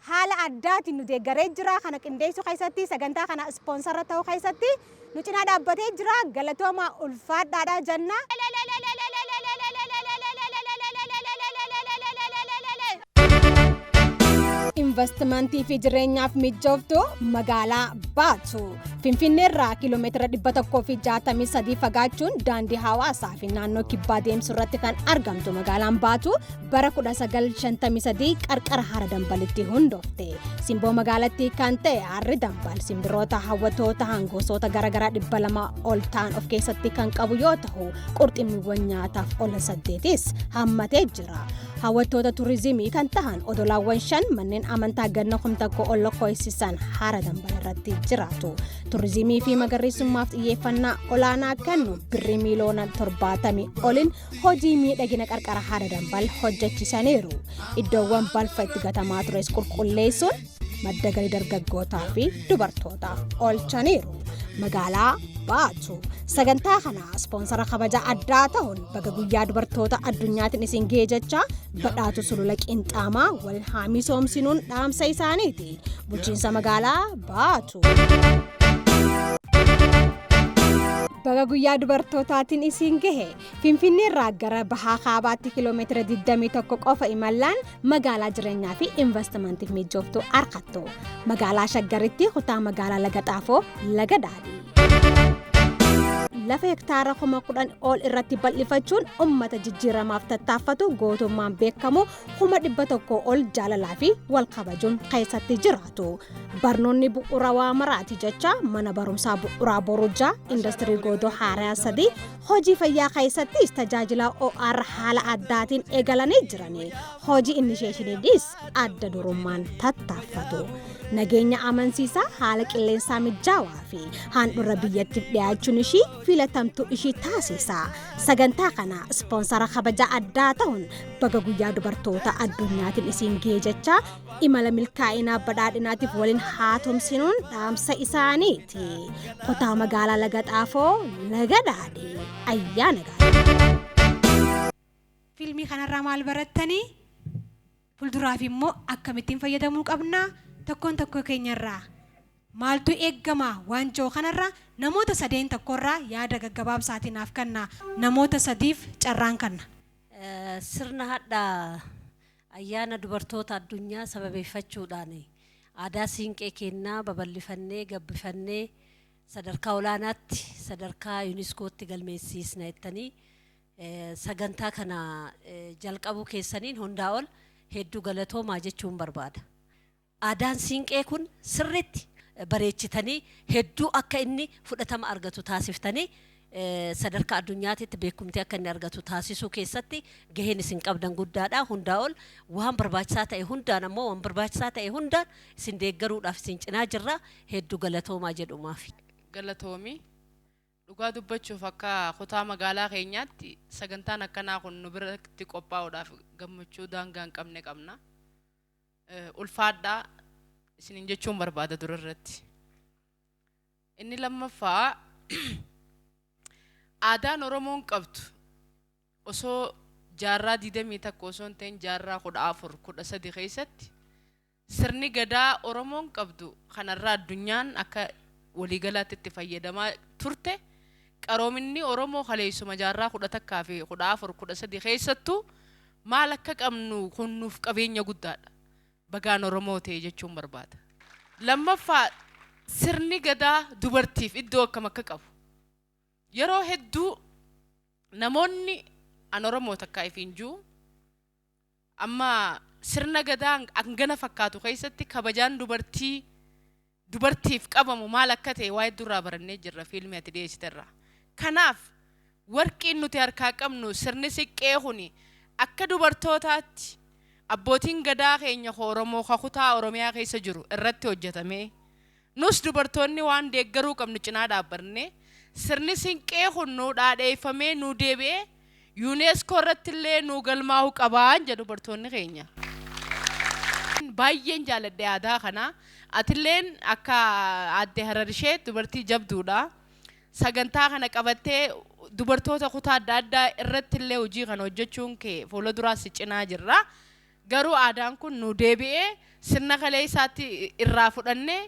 haala addaatiin nu deeggaree jira. Kana qindeessuu keessatti, sagantaa kana ispoonsara ta'uu keessatti nu cinaa dhaabbatee jira. Galatooma, ulfaadhaadha jenna. Investimentii fi jireenyaaf mijooftu magaalaa Baatu. Finfinneerraa kiiloomeetira 163 fagaachuun daandii hawaasaa fi naannoo kibbaa deemsu irratti kan argamtu magaalaan Baatu bara 1953 qarqara hara Dambalitti hundoofte. Simboo magaalattii kan ta'e harri Dambal simbirroota hawwatoo ta'an gosoota garaagaraa 200 ol ta'an of keessatti kan qabu yoo ta'u, qurxummiiwwan nyaataaf oolan saddeetis hammatee jira. Hawwattoota turizimii kan ta'an odolaawwan shan, manneen amantaa ganna 1000 ol lakkoofsisan hara Dambal irratti jiraatu. Turizimii fi magariisummaaf xiyyeeffannaa olaanaa kennu birrii miiliyoona 70 oliin hojii miidhagina qarqara hara Dambal hojjechisaniiru. Iddoowwan balfa itti gatamaa tures qulqulleessuun madda galii dargaggootaa fi dubartootaaf oolchaniiru. Magaalaa Baatu sagantaa kana ispoonsara kabaja addaa ta'uun baga guyyaa dubartoota addunyaatiin isin ga'e jecha badhaatu sulula qinxaamaa wal haa misoomsinuun dhaamsa isaaniiti. Bulchiinsa magaalaa Baatu. Baga guyyaa dubartootaatiin isiin gahe. Finfinneerraa gara bahaa kaabaatti kiiloomeetira 21 qofa imallaan magaalaa jireenyaa fi investimantiif mijooftuu argattu. Magaalaa Shaggaritti kutaa magaalaa Laga Xaafoo Laga Daadhii. Lafa hektaara 10,000 ol irratti bal'ifachuun ummata jijjiiramaaf tattaaffatu, gootummaan beekamu, 100,000 ol jaalalaa fi wal kabajuun keessatti jiraatu. Barnoonni bu'uura waa maraati jecha mana barumsaa bu'uuraa Borujaa, industirii godoo haaraa sadii, hojii fayyaa keessattis tajaajila OR haala addaatiin eegalanii jirani. Hojii inisheeshiniidhis adda durummaan tattaaffatu. Nageenya amansiisaa, haala qilleensaa mijaawaa fi handhuura biyyattiif dhiyaachuun ishii filatamtuu ishii taasisa. Sagantaa kana ispoonsara kabaja addaa ta'uun baga guyyaa dubartoota addunyaatiin isiin ga'e jecha imala milkaa'inaa badhaadhinaatiif waliin haa tumsinuun dhaamsa isaaniiti. Kutaa magaalaa Laga Xaafoo Laga Daadhii, ayyaana gaarii. Fiilmii kanarraa maal barattanii? Fuulduraaf immoo akkamittiin fayyadamuu qabna? Tokkoon tokko keenyarraa maaltu eeggama? Waan jiru kanarraa namoota sadeen tokkorraa yaada gaggabaabsaatiin naaf kenna. Namoota sadiif carraan kanna. Sirna hadhaa ayyaana dubartoota addunyaa sababeeffachuudhaan aadaa siinqee kennaa babal'ifannee gabbifannee Sadarkaa olaanaatti, sadarkaa yuuniskootti galmeessiisna jettanii sagantaa kana jalqabuu keessaniin hundaa ol hedduu galatoomaa jechuun barbaada. Aadaan siinqee kun sirriitti bareechitanii hedduu akka inni fudhatama argatu taasiftanii, sadarkaa addunyaatitti beekumtii akka inni argatu taasisuu keessatti gaheen isin qabdan guddaadha. Hundaa ol waan barbaachisaa ta'e hundaan ammoo, waan barbaachisaa ta'e hundaan isin deeggaruudhaaf isin cinaa jirra. Hedduu galatoomaa jedhumaaf. Galatoomi. Dhugaa dubbachuuf, akka kutaa magaalaa keenyaatti sagantaan akkanaa kun nu biratti qophaa'uudhaaf gammachuu daangaa hin qabne qabna. Ulfaadhaa isiniin jechuun barbaada dura irratti. Inni lammaffaa, aadaan Oromoon qabdu osoo jaarraa 21 osoo hin ta'in jaarraa 14, 13 keessatti sirni gadaa Oromoon qabdu kanarraa addunyaan akka waliigalaatti itti fayyadamaa turte, qaroominni Oromoo kaleessuma jaarraa 11 fi 14, 13 keessattuu maal akka qabnu kun nuuf qabeenya guddaadha. Bagaan Oromoo ta'e jechuun barbaada. Lammaffaa, sirni gadaa dubartiif iddoo akkam akka qabu. Yeroo hedduu namoonni an Oromoo takkaa ifiin jiru amma sirna gadaa hangana fakkaatu keessatti kabajaan dubartiif qabamu maal akka ta'e waa hedduurraa barannee jirra fiilmii ati dhiyeessiterraa. Kanaaf warqiin nuti harkaa qabnu, sirni siqqee kuni, akka dubartootaatti abbootiin gadaa keenya Oromoo kutaa Oromiyaa keessa jiru irratti hojjetamee, nus dubartoonni waan deeggaruu qabnu cinaa dhaabbannee, sirni siinqee kun nu dhaadheeffamee nu deebi'ee yuuneeskoo irratti illee nu galmaa'uu qabaan jedhu dubartoonni keenya. Baay'een jaaladhe aadaa kana. Atilleen akka aadde Hararishee dubartii jabduudha. Sagantaa kana qabattee dubartoota kutaa adda addaa irratti illee hojii kana hojjechuun kee fuula duraas cinaa jirra. Garuu aadaan kun nu deebi'ee sirna kalee isaatti irraa fudhannee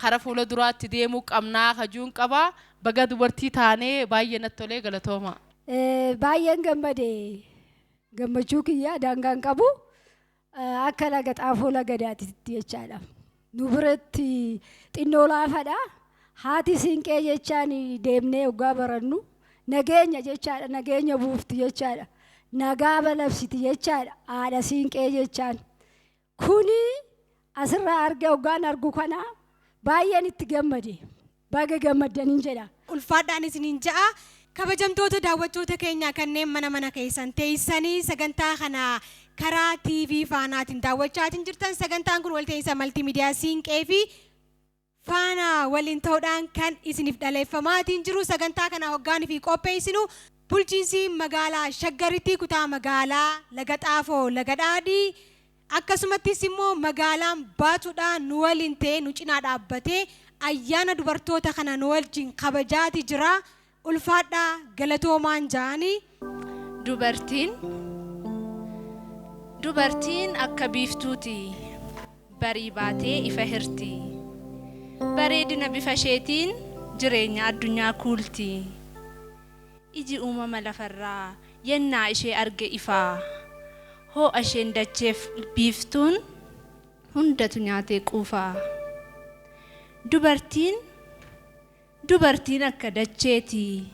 kara fuula duraatti deemuu qabnaa kajuun qabaa. Baga dubartii taanee baay'ee natti tolee, galatooma. Baay'een gammade. Gammachuu kiyyaa daangaan qabu, akka Laga Xaafoo Laga Daatiitti jechaadha. Nu biratti xinnoo laafadha. Haati siinqee jechaan deemnee hoggaa barannu nageenya jechaadha, nageenya buufti jechaadha. Nagaa balabsiti jechaadha haadha siinqee jechaan. Kuni asirraa argee hoggaan argu kana baay'een itti gammade. Baga gammaddaniin jedha. Ulfaadhaan isiniin ja'a. Kabajamtoota daawwattoota keenya kanneen mana mana keessan teessanii sagantaa kana karaa TV Faanaatiin daawwachaatiin jirtan, sagantaan kun walta'iinsa maltiimiidiyaa Siinqee fi Faanaa waliin ta'uudhaan kan isiniif dhaleeffamaatiin jiru. Sagantaa kana hoggaanii fi qopheessinu bulchiinsi magaalaa Shaggaritti kutaa magaalaa Laga Xaafoo Laga Dhaadhii, akkasumattis immoo magaalaan Baatuudhaan nu waliin ta'ee nu cinaa dhaabbatee ayyaana dubartoota kana nu wajjin kabajaati jira. Ulfaadhaa, galatoomaan ja'anii. Dubartiin akka biiftuuti. Barii baatee ifa hirti. Bareedina bifa isheetiin jireenya addunyaa kuulti. Iji uumama lafarraa yennaa ishee arge ifaa. Ho'a isheen dacheef biiftuun hundatu nyaatee quufaa. Dubartiin akka dacheeti.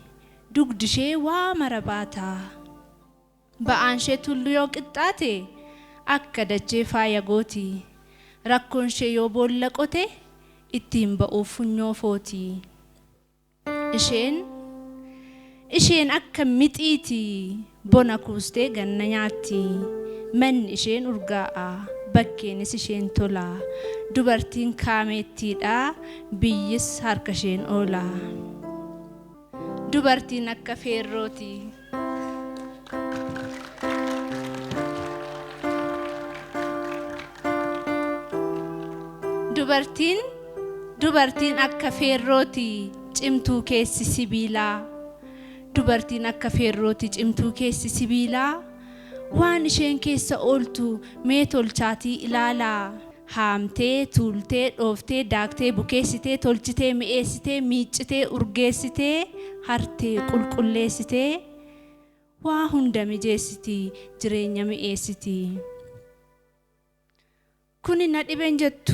Dugdi ishee waa mara baata. Ba'aan ishee tulluu yoo qixxaate akka dachee faaya gooti. Rakkoon ishee yoo boolla qote ittiin ba'uuf funyoo footi. Isheen akka mixiiti, bona kuustee ganna nyaatti. Manni isheen urgaa'a. Bakkeenis isheen tola. Dubartiin kaameettiidha. Biyyis harka isheen oola. Dubartiin akka feerrooti. Dubartiin akka feerrooti, cimtuu keessi sibiilaa. Dubartiin akka feerrooti, cimtuu keessi sibiilaa. Waan isheen keessa ooltu mee tolchaatii ilaalaa. Haamtee, tuultee, dhooftee, daaktee, bukeessitee, tolchitee, mi'eessitee, miiccitee, urgeessitee, hartee, qulqulleessitee, waa hunda mijeessiti, jireenya mi'eessiti. Kuni na dhibeen jettu.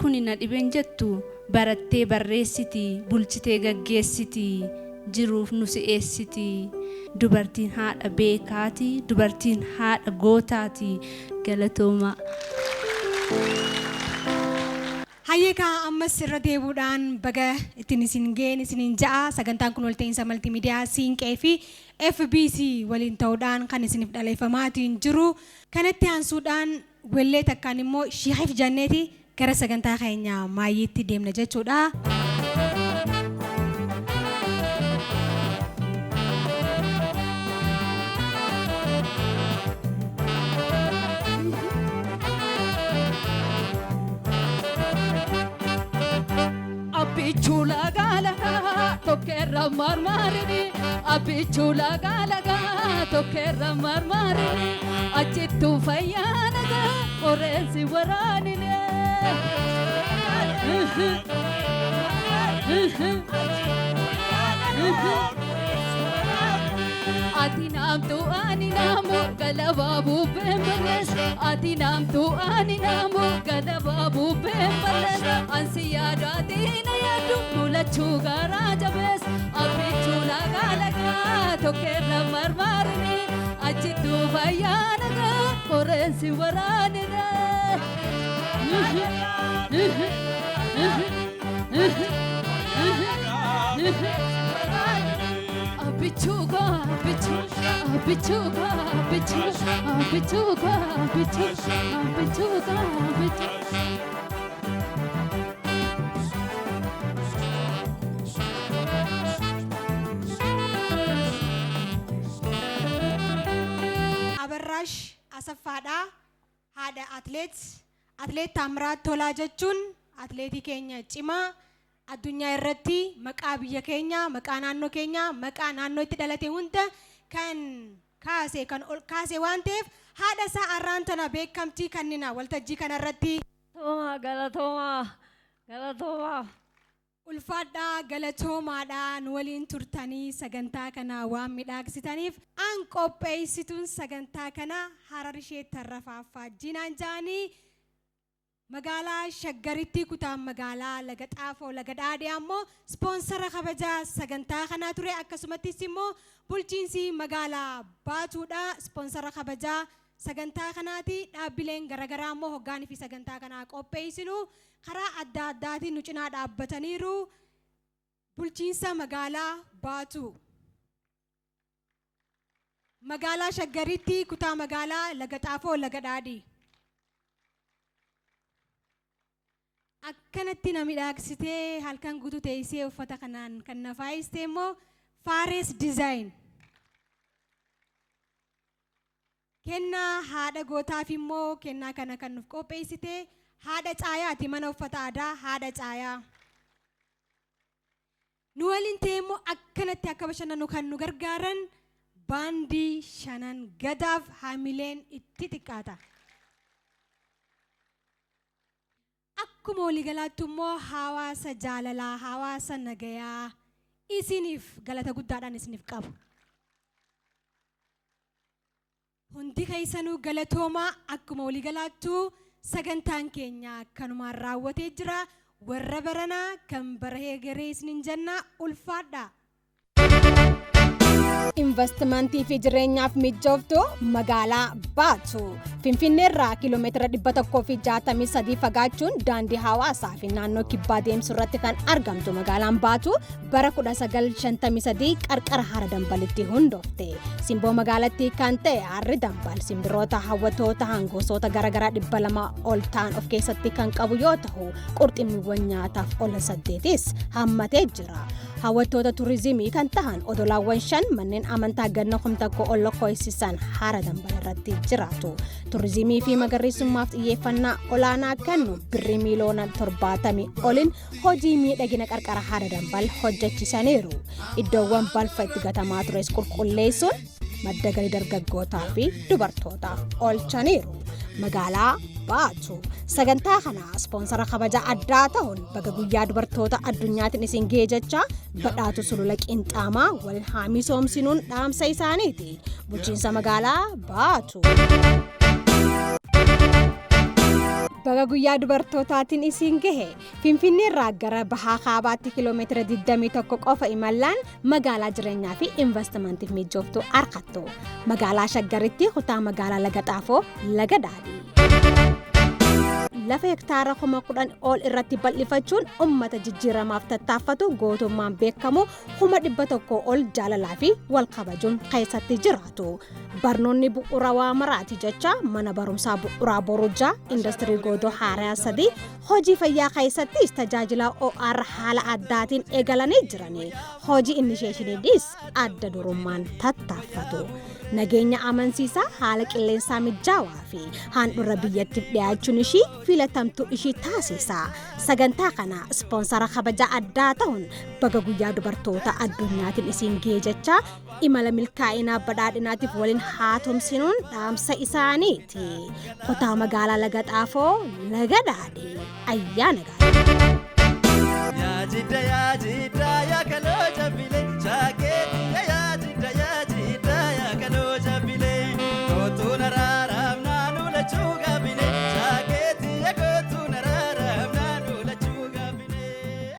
Kuni na dhibeen jettu. Barattee barreessiti, bulchitee gaggeessiti, jiruuf nu si'eessiti. Dubartiin haadha beekaati, dubartiin haadha gootaati. Galatoomaa. Hayyeekaa ammas irra deebuudhaan baga ittiin isin ga'een isiniin ja'a sagantaan kun walta'iinsa maltiimiidiyaa Siinqee fi FBC waliin ta'uudhaan kan isiniif dhaleeffamaatiin jiru. Kanatti aansuudhaan wellee takkaan immoo Shiif Janneeti gara sagantaa keenya maayyiitti deemna jechuudha. Abbichuu lagaa lagaa tokkeerra marmaarini abbichuu lagaa lagaa tokkeerra marmaarini achittuu fayyaa nagaa qoreensi waraanine. Ati naamtu ani naamu galabaa bubbeen ballees ati naamtu ani naamu galabaa bubbeen ballees ansi yaadu ati na yaadu mul'achuu garaa jabees abbichuu lagaa lagaa tokkeerra marmaarini achittuu fayyaa nagaa qoreensi waraanine. Abbichuu abbichuu abbichuu abbichuu abbichuu abbichuu abbichuu abbichuu. Abarraash Asaffaadha. Haadha atleet atleet Taamiraat Tolaa jechuun atleetii keenya cimaa addunyaa irratti maqaa biyya keenya, maqaa naannoo keenya, maqaa naannoo itti dhalate hunda kan kaase kan ol kaase waan ta'eef haadha isaa arraan tana beekamtii kennina waltajjii kanarratti. Galatoomaa galatoomaa galatoomaa. Ulfaadhaa galatoomaadhaa nu waliin turtanii sagantaa kana waan midhaagsitaniif an qopheessituun sagantaa kana Harar ishee Tarrafaaffaa Jinaan ja'anii magaalaa Shaggaritti kutaan magaalaa Laga Xaafoo Laga Dhaadhee ammoo ispoonsara kabajaa sagantaa kanaa ture akkasumattis immoo bulchiinsi magaalaa Baatuudha ispoonsara kabajaa sagantaa kanaati dhaabbileen garaagaraa ammoo hoggaanii fi sagantaa kanaa qopheessinu karaa adda addaatiin nu cinaa dhaabbataniiru bulchiinsa magaalaa Baatu. Magaalaa Shaggaritti kutaa magaalaa Laga Xaafoo Laga Dhaadhii. Akkanatti na midhaagsitee halkan guutuu teessee uffata kanaan kan na faayiste immoo Faares Dizaayin. Kennaa haadha gootaaf immoo kennaa kana kan nuuf qopheessite haadha caayaati mana uffata aadaa haadha caayaa. Nu waliin ta'e immoo akkanatti akka bashannanu kan nu gargaaran baandii shanan gadaaf haamileen itti xiqqaata. Akkuma waliigalaatti immoo hawaasa jaalalaa hawaasa nagayaa isiniif galata guddaadhaan isiniif qabu. Hundi keessanuu galatoomaa akkuma waliigalaattuu sagantaan keenya akkanumaan raawwatee jira. Warra baranaa kan bara eegaree isiniin jenna ulfaadha. Investimentii fi jireenyaaf mijooftuu magaalaa Baatu. Finfinneerraa kiiloomeetira 163 fagaachuun daandii hawaasaa fi naannoo kibbaa deemsu irratti kan argamtu magaalaan Baatu bara 1953 qarqara hara dambalitti hundoofte. Simboo magaalattii kan ta'e harri dambal simbirroota hawwatoo ta'an gosoota garaagaraa 200 ol ta'an of keessatti kan qabu yoo ta'u qurxummiiwwan nyaataaf oolan saddeetis hammatee jira. Hawwattoota turizimii kan ta'an odolaawwan shan manneen amantaa ganna 1000 ol lakkoofsisan hara dambal irratti jiraatu. Turizimii fi magariisummaaf xiyyeeffannaa olaanaa kennu birrii miiliyoona 70 oliin hojii miidhagina qarqara hara dambal hojjechisaniiru. Iddoowwan balfa itti gatamaa tures qulqulleessuun madda galii dargaggootaa fi dubartootaaf oolchaniiru. Magaalaa Baatu sagantaa kana ispoonsara kabaja addaa ta'uun baga guyyaa dubartoota addunyaatiin isin ga'e jecha badhaatu sulula qinxaamaa wal haa misoomsinuun dhaamsa isaaniiti. Bulchiinsa magaalaa Baatu. Baga guyyaa dubartootaatiin isiin gahe. Finfinneerraa gara bahaa kaabaatti kiiloomeetira 21 qofa imallaan magaalaa jireenyaa fi investimantiif mijooftuu argattu. Magaalaa Shaggaritti kutaa magaalaa Laga Xaafoo Laga Daadhii. Lafa hektaara 10,000 ol irratti bal'ifachuun uummata jijjiiramaaf tattaaffatu gootummaan beekamu 100,000 ol jaalalaa fi wal kabajuun keessatti jiraatu. Barnoonni bu'uura waa maraati jecha mana barumsaa bu'uuraa Borujaa industirii godoo haaraa 3 hojii fayyaa keessattis tajaajila OR haala addaatiin eegalanii jirani. Hojii inisheeshiniidhis adda durummaan tattaaffatu. Nageenya amansiisaa haala qilleensaa mijaawaa fi handhuura biyyattiif dhiyaachuun ishii filatamtuu ishii taasisa. Sagantaa kana ispoonsara kabajaa addaa ta'uun baga guyyaa dubartoota addunyaatiin isiin gahee jecha imala milkaa'inaa badhaadhinaatiif waliin haa tumsinuun dhaamsa isaaniiti. Kutaa magaalaa Laga Xaafoo Laga Daadhii ayyaana gaarii. Yaa jidda yaa jidda yaa